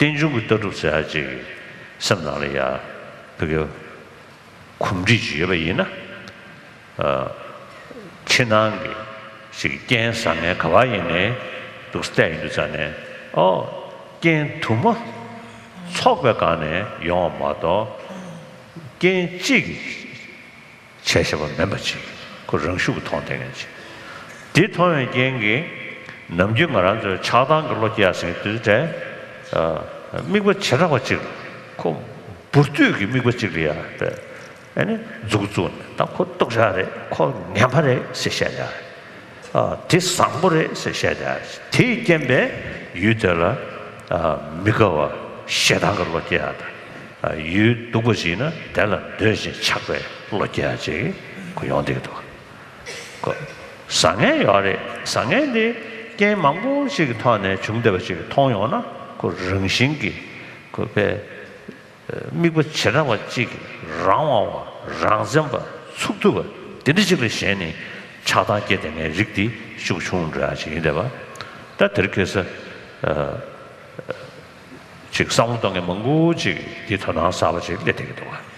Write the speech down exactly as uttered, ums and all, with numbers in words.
རྟེན་འབྱུང་གི་ལྟ་གྲུབ་ཟེར་ཡ་ཅིག་སེམས་ནང་ལ་ཡ་ཕ་གི་གོམས་འདྲིས་ཅིག་ཡོད་པ་ཡིན་ན། ཨ། ཕྱི་ནང་གི་ཅིག་རྐྱེན་བཟང་ངན་ག་པར་ཡིན་ནའི་འདུག་བལྟས་ཡིན་དུས་ཙང་ནས། ཨོ། རྐྱེན་དུ་མ་ཚོགས་པའི་སྒང་ནས་ཡོང་བ་མ་གཏོགས། རྐྱེན་གཅིག་གིས་བྱས་བཞག་པ་མིན་པ་ཅིག་ཁོ་རང་ཤུགས་ཀྱིས་མཐོང་བསྡད་མཁན་ཅིག་དེ་མཐོང་བའི་རྐྱེན་གྱིས་ནམ་རྒྱུན་ང་རང་ཚོས་ཆགས་སྡང་གི་བློ་སྐྱེ་ཡ་ཟེར་དུས་དེ། ཨ། དམིགས་པ་བྱེ་བྲག་པ་ཅིག་ཁོ་འབུར་དོད་ཀྱི་དམིགས་པ་ཅིག་ལ་ཡ་དེ། ཨ་ནི་མཛུབ་བཙུགས་ནས་ད་ཁོ་སྟོབས་ཆག་རེད། ཁོ་ངན་པ་རེད་ཟེར་བཤད་ཡ། ཨ། དེ་བཟང་པོ་རེད་ཟེར་བཤད་ཡ། དེས་རྐྱེན་པས་ཡུལ་དེ་ལ། ཨ། མི་དགའ་བ་ཞེ་སྡང་གི་བློ་སྐྱེ་ཡ་དང་། ཨ། ཡུལ་སྡུག་པ་ཞིག་ན་དེ་ལ་འདོད་ཅིང་ཆགས་པའི་བློ་སྐྱེ་ཡ་ཅིག་ཁོ་ཡོང་བསྡད་ཀྱི་འདུག་ཁོ་བཟང་ངན་ཡོད་རེད། བཟང་ངན་དེ་རྐྱེན་མང་པོ་ཞིག་གི་ཐོག་ནས་བྱུང་བསྡད་པ་ཅིག་མཐོང་ཡོང་ན། ཁོ་རང་བཞིན་གྱིས་ཁོ་པའི་དམིགས་པ་བྱེ་བྲག་པ་གཅིག་གིས་རང་དབང་བ། རང་བཙན་པ། ཚུགས་ཐུབ་པ་དེ་འདྲ་ཅིག་ལ་ཞེན་ནས་ཆགས་སྡང་སྐྱེ་བསྡད་མཁན་རིགས་དེ་ཤུགས་ཆུང་འགྲོ་ཡ་ཅིག་ཡིན་བསྡད་པ། ད་དེར་ཁེལ་ས། ཨ། ཅིག་བསམ་བློ་གཏོང་མཁན་མང་པོ་ཅིག་འདི་དོ་སྣང་གསར་པ་ཅིག་སླེབས་བསྡད་ཀྱི་འདུག